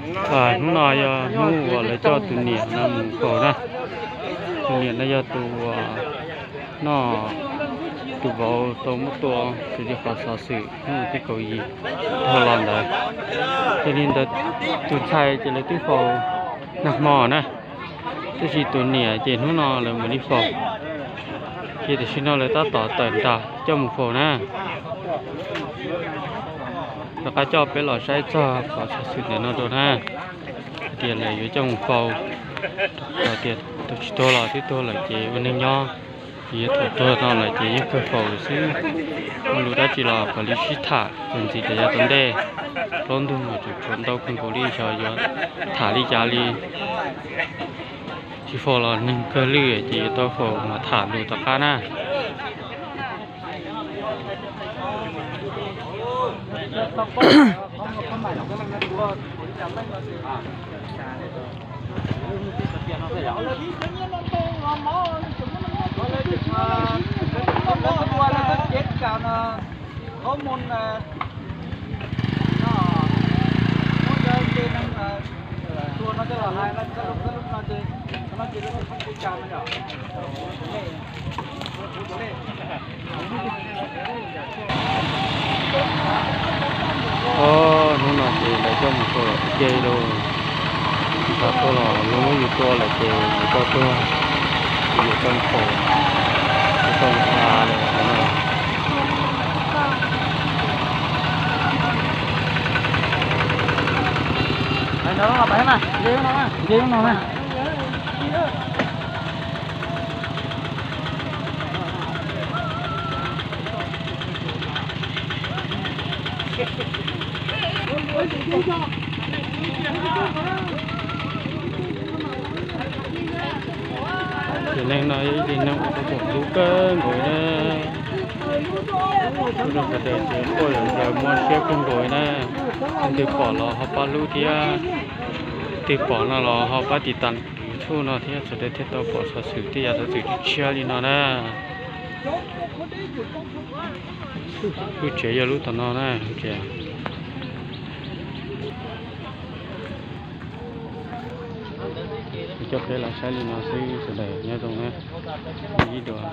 Hnub no yog hnub uas lawv coj tus niam no mus faus na. Tus niam no yog tus uas noj, tus vauv tau muab tua raws li qhov xov xwm hnub tim kaum yim dhau los ntawd. Yog li ntawd tus ntxhais ces lawv twb faus nag hmo na, tab sis tus niam ces hnub no lawv mam li faus. Ces tam sim no lawv tab tom tawm nram coj mus faus na. Rov qab coj peb los saib txog qhov xov xwm ntawm no rau na, hais tias lawv yuav coj mus faus, hais tias tus tsis tuag los twb tuag lawm ces ua neeg nyob, yuav thaum tuag no lawm ces yeej kawg faus lawm xwb. Muaj lus dab tsi los kom li sib tham txuas ntxiv rau yav tom ntej. Plaub ntug mas tseem tshuav ntau kawg nkaus li, xyov yuav tham li cas li. Tsis faus los neeg kawg lwj ces yuav tau faus mas tham lus tom qab na. Hnub no ces lawv coj mus faus lawm ua ke lauj. Tsis xav tuaj los luag muab yus tua lawm ces yus tau tuag, ces yus tau faus, yus tau av lawm no. Ces neeg no yog ib tug neeg uas tau txom nyem kawg nkaus na. Hnub no sawv daws ces quaj yam ncaws mob siab kawg nkaus na. Leej twg pom los ho pab hlub thiab, leej twg pom no los ho pab tiv tas YouTube no thiab, sawv daws thiaj tau pom xov xwm tej yam xov xwm tshiab tshiab li no na. Lub tsev yog lub tom no na, lub tsev. Kuv coj peb los saib li no xwb, sawv daws nyob zoo na, ib dua.